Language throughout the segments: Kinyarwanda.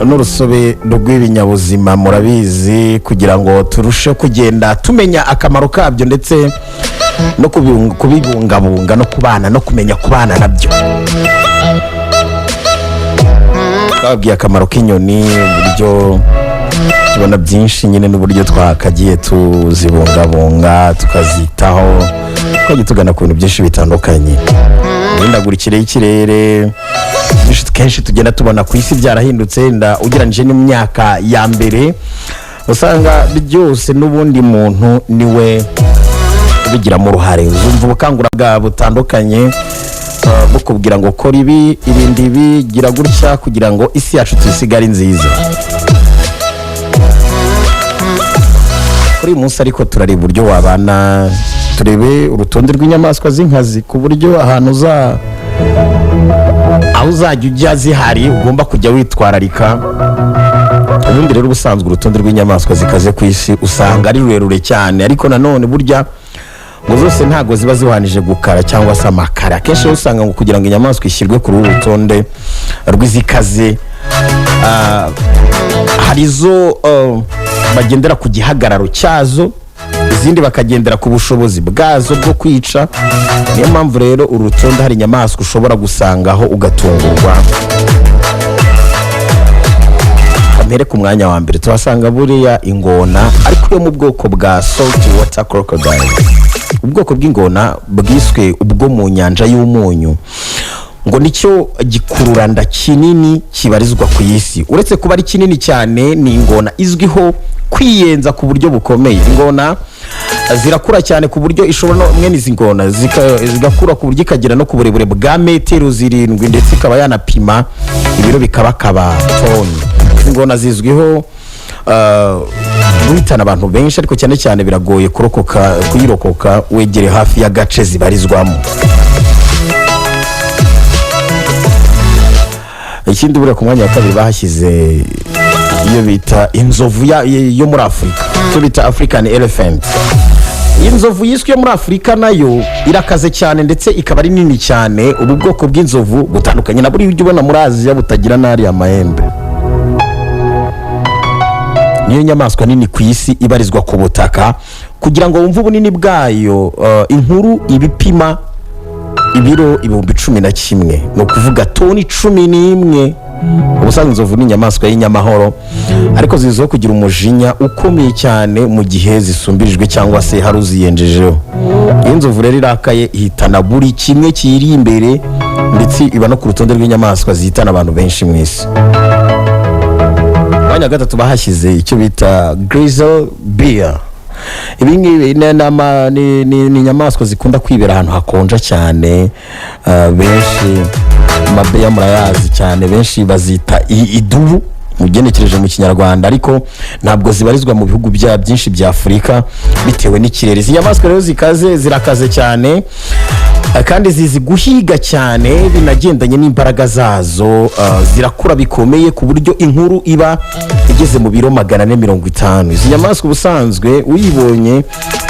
N'urusobe rw'ibinyabuzima, murabizi, kugira ngo turusheho kugenda tumenya akamaro kabyo ndetse no kubibungabunga no kubana no kumenya kubana nabyo. Twababwiye akamaro k'inyoni, uburyo tubona byinshi nyine n'uburyo twakagiye tuzibungabunga, tukazitaho, twagiye tugana ku bintu byinshi bitandukanye, imihindagurikire y'ikirere byinshi kenshi tugenda tubona ku isi byarahindutse. Wenda ugereranyije n'imyaka ya mbere, usanga byose n'ubundi muntu niwe ubigiramo uruhare. Uzumva ubukangurambaga butandukanye bukubwira ngo kora ibi, irinde ibi, gira gutya, kugira ngo isi yacu tuyisige ari nziza. Kuri uyu munsi ariko turareba uburyo wabana, turebe urutonde rw'inyamaswa z'inkazi, ku buryo ahantu uza, aho uzajya ujya zihari, ugomba kujya witwararika. Ubundi rero ubusanzwe urutonde rw'inyamaswa zikaze ku isi usanga ari rurerure cyane, ariko nanone burya ngo zose ntabwo ziba zihwanije gukara cyangwa se amakara. Akenshi rero usanga ngo kugira ngo inyamaswa ishyirwe kuri uru rutonde rw'izikaze, hari izo bagendera ku gihagararo cyazo, izindi bakagendera ku bushobozi bwazo bwo kwica. Niyo mpamvu rero uru rutonde hari inyamaswa ushobora gusangaho ugatungurwa. Kamere ku mwanya wa mbere tuhasanga buriya ingona, ariko yo mu bwoko bwa salt water crocodile, ubwoko bw'ingona bwiswe ubwo mu nyanja y'umunyu. Ngo nicyo gikururanda kinini kibarizwa ku isi. Uretse kuba ari kinini cyane, ni ingona izwiho kwiyenza ku buryo bukomeye. Ingona zirakura cyane ku buryo ishobora no mwene izi ngona zigakura ku buryo ikagera no ku burebure bwa metero 7, ndetse ikaba yanapima ibiro bikabakaba toni. Izi ngona zizwiho guhitana abantu benshi, ariko cyane cyane biragoye kurokoka, kuyirokoka wegereye hafi y'agace zibarizwamo. Ikindi, buriya ku mwanya wa kabiri bahashyize iyo bita inzovu yo muri Afurika, icyo bita African elephant. Iyi nzovu yiswe iyo muri Afurika nayo irakaze cyane, ndetse ikaba ari nini cyane. Ubu bwoko bw'inzovu butandukanye na buriya ujya ubona muri Aziya butagira n'ariya mahembe. Niyo nyamaswa nini ku isi ibarizwa ku butaka. Kugira ngo wumve ubunini bwayo, inkuru ibipima ibiro 11,000, ni ukuvuga toni 11. Ubusanzwe inzovu ni inyamaswa y'inyamahoro, ariko zizwiho kugira umujinya ukomeye cyane mu gihe zisumbirijwe cyangwa se hari uziyenjejeho. Iyo inzovu rero irakaye, ihitana buri kimwe kiyiri imbere, ndetse iba no ku rutonde rw'inyamaswa zihitana abantu benshi mu isi. Mwanya wa gatatu bahashyize icyo bita grizzly bear. Ibi ngibi ni inyamaswa zikunda kwibera ahantu hakonja cyane. Benshi amabeya murayazi cyane, benshi bazita idubu mugenekereje mu Kinyarwanda, ariko ntabwo zibarizwa mu bihugu bya byinshi bya Afurika bitewe n'ikirere. Izi nyamaswa rero zikaze, zirakaze cyane, kandi zizi guhiga cyane binagendanye n'imbaraga zazo. Zirakura bikomeye ku buryo inkuru iba igeze mu biro 450. Izi nyamaswa ubusanzwe uyibonye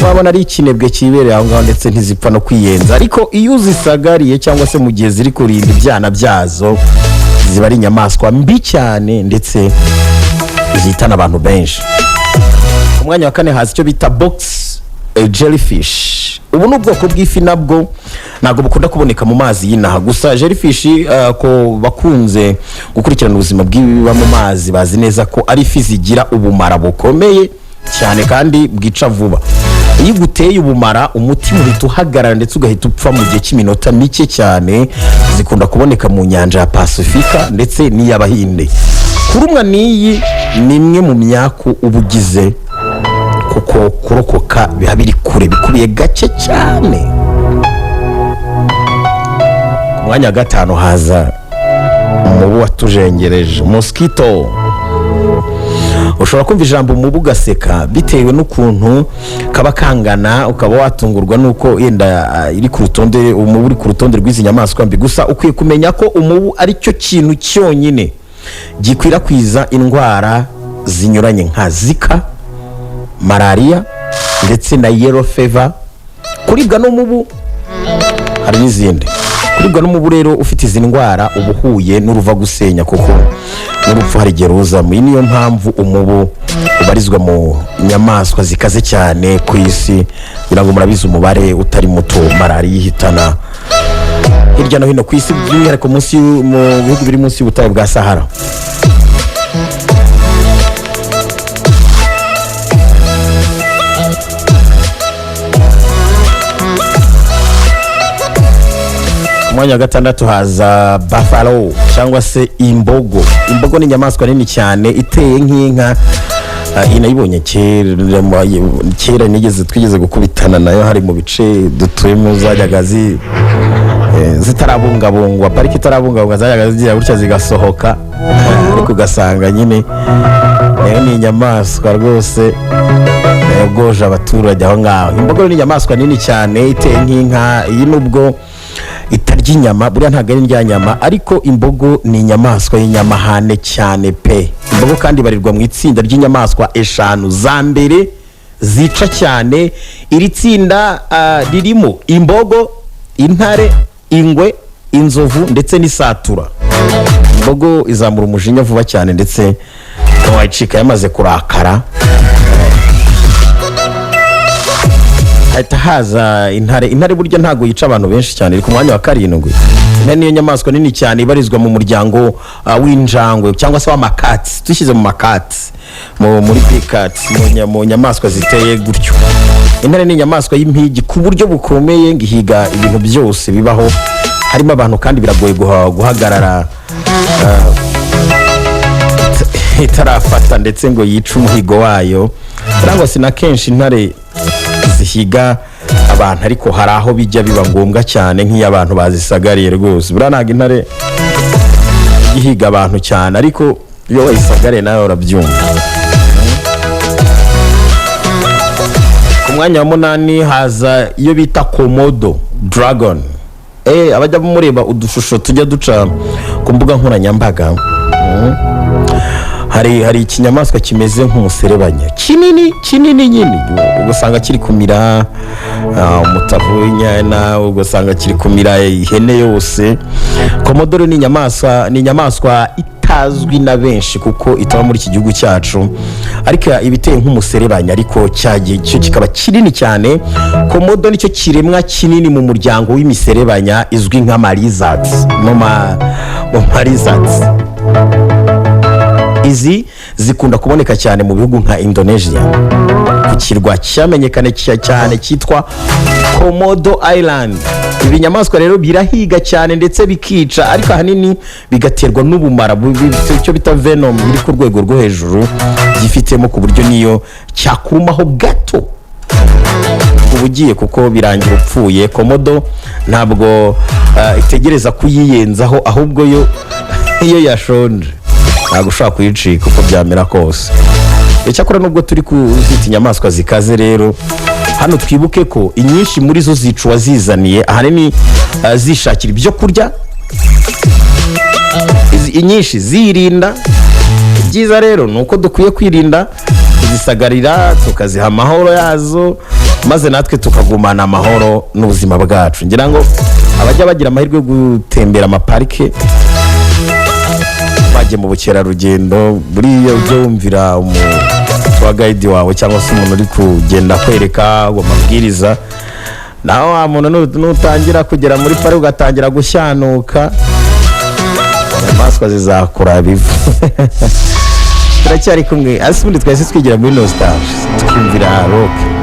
wabona ari ikinebwe kibereye aho ngaho, ndetse ntizipfa no kwiyenza, ariko iyo uzisagariye cyangwa se mu gihe ziri kurinda ibyana byazo, ziba ari inyamaswa mbi cyane ndetse zihitana abantu benshi. Ku mwanya wa kane haza icyo bita box jellyfish. Ubu ni ubwoko bw'ifi nabwo ntabwo bukunda kuboneka mu mazi y'inaha gusa. Jellyfish, ko bakunze gukurikirana ubuzima bw'ibiba mu mazi bazi neza ko ari ifi zigira ubumara bukomeye cyane kandi bwica vuba. Iyo iguteye ubumara, umutima uhita uhagarara ndetse ugahita upfa mu gihe cy'iminota mike cyane. Zikunda kuboneka mu nyanja ya Pasifika ndetse n'iy'Abahinde. Kurumwa n'iyi ni imwe mu myaku uba ugize, kuko kurokoka biba biri kure, bikubiye gake cyane. Ku mwanya wa gatanu haza umubu watujengereje, mosquito. Ushobora kumva ijambo umubu ugaseka bitewe n'ukuntu kaba kangana, ukaba watungurwa n'uko yenda iri ku rutonde, umubu uri ku rutonde rw'izi nyamaswa mbi. Gusa ukwiye kumenya ko umubu ari cyo kintu cyonyine gikwirakwiza indwara zinyuranye nka Zika, malariya ndetse na yellow fever. Kuribwa n'umubu, hari n'izindi. Kuribwa n'umubu rero ufite izi ndwara uba uhuye n'uruva gusenya, kuko n'urupfu hari igihe ruzamo. Iyi niyo mpamvu umubu ubarizwa mu nyamaswa zikaze cyane ku isi. Ngira ngo murabizi umubare utari muto malariya ihitana hirya no hino ku isi, by'umwihariko mu bihugu biri munsi y'ubutayu bwa Sahara. Ku mwanya wa gatandatu haza buffalo cyangwa se imbogo. Imbogo ni inyamaswa nini cyane iteye nk'inka. Iyi nayibonye kera, kera twigeze gukubitana nayo hari mu bice dutuyemo, zajyaga zitarabungabungwa, pariki itarabungabungwa, zajyaga zigira gutya zigasohoka, ariko ugasanga nyine nayo ni inyamaswa rwose yagoje abaturage aho ngaho. Imbogo ni inyamaswa nini cyane iteye nk'inka. Iyi nubwo itarya inyama, buriya ntabwo ari indyanyama, ariko imbogo ni inyamaswa y'inyamahane cyane pe. Imbogo kandi ibarirwa mu itsinda ry'inyamaswa eshanu za mbere zica cyane. Iri tsinda ririmo imbogo, intare, ingwe, inzovu ndetse n'isatura. Imbogo izamura umujinya vuba cyane, ndetse wayicika yamaze kurakara. Hahita haza intare. Intare burya ntabwo yica abantu benshi cyane, iri ku mwanya wa karindwi. Intare niyo nyamaswa nini cyane ibarizwa mu muryango w'injangwe cyangwa se w'amakatsi. Dushyize mu makatsi, muri bikatsi, mu nyamaswa ziteye gutyo. Intare ni inyamaswa y'impigi ku buryo bukomeye, ngo ihiga ibintu byose bibaho harimo abantu, kandi biragoye guhagarara itarafata ndetse ngo yice umuhigo wayo. Cyangwa se na kenshi intare zihiga abantu, ariko hari aho bijya biba ngombwa cyane, nk'iyo abantu bazisagariye rwose. Buriya ntabwo intare ihiga abantu cyane, ariko iyo wayisagariye nawe urabyumva. Ku mwanya wa munani haza iyo bita Komodo dragon. Abajya mureba udushusho tujya duca ku mbuga nkoranyambaga, hari ikinyamaswa kimeze nk'umuserebanya kinini kinini nyine, ugasanga kiri kumira umutavu w'inyana, ugasanga kiri kumira ihene yose. Komodoro ni inyamaswa itazwi na benshi kuko itaba muri iki gihugu cyacu, ariko iba iteye nk'umuserebanya, ariko cyo kikaba kinini cyane. Komodo nicyo kiremwa kinini mu muryango w'imiserebanya izwi nka ma lizards, mu ma lizards. Izi zikunda kuboneka cyane mu bihugu nka Indonesia, ku kirwa cyamenyekanye cyane cyitwa Komodo Island. Ibi nyamaswa rero birahiga cyane ndetse bikica, ariko ahanini bigaterwa n'ubumara icyo bita venom biri ku rwego rwo hejuru byifitemo, ku buryo niyo cyakurumaho gato uba ugiye, kuko birangira upfuye. Komodo ntabwo itegereza kuyiyenzaho, ahubwo yo iyo yashonje ntabwo ushobora kuyicika uko byamera kose. Icyakora nubwo turi kuzita inyamaswa zikaze rero, hano twibuke ko inyinshi muri zo zica uwazizaniye, ahanini zishakira ibyo kurya, inyinshi zirinda. Ibyiza rero ni uko dukwiye kwirinda kuzisagarira, tukaziha amahoro yazo, maze natwe tukagumana amahoro n'ubuzima bwacu. Ngira ngo abajya bagira amahirwe yo gutembera amaparike, bajye mu bukerarugendo, buriya ujye wumvira umu guide wawe cyangwa se umuntu uri kugenda akwereka amabwiriza. Naho wa muntu nutangira kugera muri parike ugatangira gushyanuka, inyamaswa zizakura bivu. Turacyari kumwe, hasi ubundi twahise twigira muri nostalgie, twumvira rock.